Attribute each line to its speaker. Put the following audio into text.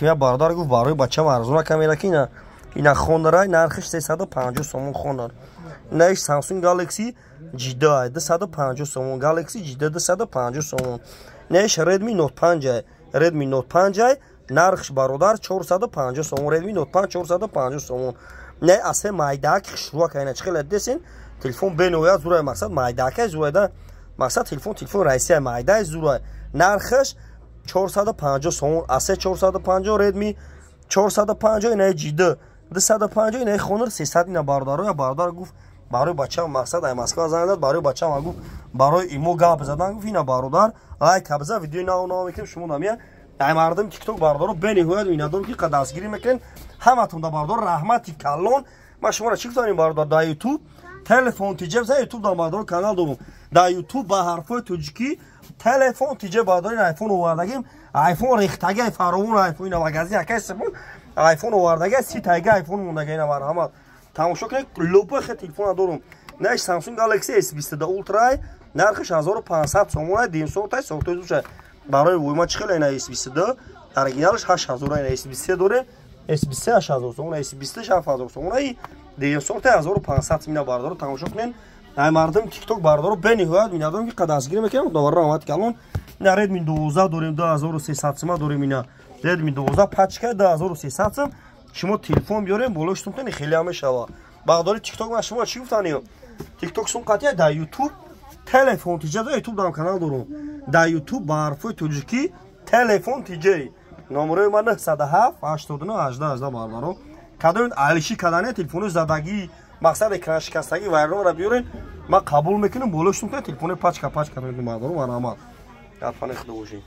Speaker 1: Я бародар гуфт, барои бачам арзона камера ки ина Honor, нархиш 350 сомон Honor. Инаиш Samsung Galaxy J2 250 сомон, Galaxy J2 250 сомон. Инаиш Redmi Note 5, Redmi Note 5, нархш, бародар, 450 сомон, Redmi Note 5 450 сомон. Не асе майдаак хушрӯа кайна чӣ хеле десен, телефон бениҳоят зурай, мақсад майдаакай зурайда, мақсад телефон Россия майдай зурай, нархаш 450 сомон, асе 450, Redmi 450, инаи J2 250, инаи Honor 300. Ина бародаро, я бародар гуфт, барои бачам, мақсад ай Москва занг зад, барои бачам гуфт, барои имо гап задан гуфт. Ина бародар, лайк биза, видеои нав нав мекунем. Шумо намия ай мардум Тикток, бародаро, бениҳоят миннатдорам, ки дастгирӣ мекунед ҳаматон да, бародар, раҳмати калон. Ман шуморо чӣ гуфтам, бародар? Дар Ютуб Телефон Тиҷеб за, Ютуб дар, бародаро, канал дорум дар Ютуб ба ҳарфҳои тоҷикӣ Телефон Тиҷеб. Бародари, айфон овардагим, айфон рехтаги, фаровон айфон. Ина магазин акай сепон айфон овардаги, 30 тайга айфон мондаги. Ина марҳамат, тамошо кунед, любой хе телефона дорум. Наиш Samsung Galaxy S22 Ultra, нархиш 1500 сомон, димсортай сохтои зуша барои войма чӣ хеле. Ина S22 оригиналш 8000, ина S23 дорем, S23 8000 сомон, S23 7000 сомон, и димсортай 1500. Ина бародаро, тамошо кунед, ай мардум Тикток, бародаро, бениҳоят миннатдорам, ки дастгирӣ мекунем, худовар раҳмати калон. Ина Redmi 12 дорем, 2300 сима дорем. Ина Redmi 12 пачка 2300 сим. Шумо телефон биёрем, болои шутум кунед, хеле ҳам мешава. Бағдори Тикток, ман шумо чӣ гуфтани? Тикток сум қатъия, дар Ютуб Телефон Тиҷа, дар Ютуб дарам канал дорум, дар Ютуб ба ҳарфҳои тоҷикӣ Телефон Тиҷа. Номерои ман 907 89 18 18. Бародаро, кадом алиши кадане телефони задагӣ, мақсад экран шикастагӣ, вайронро биёрен, ман қабул мекунам, болои шутум кунед, телефони пачка пачка мекунам. Бародаро, марҳамат, гапфани худо бошед.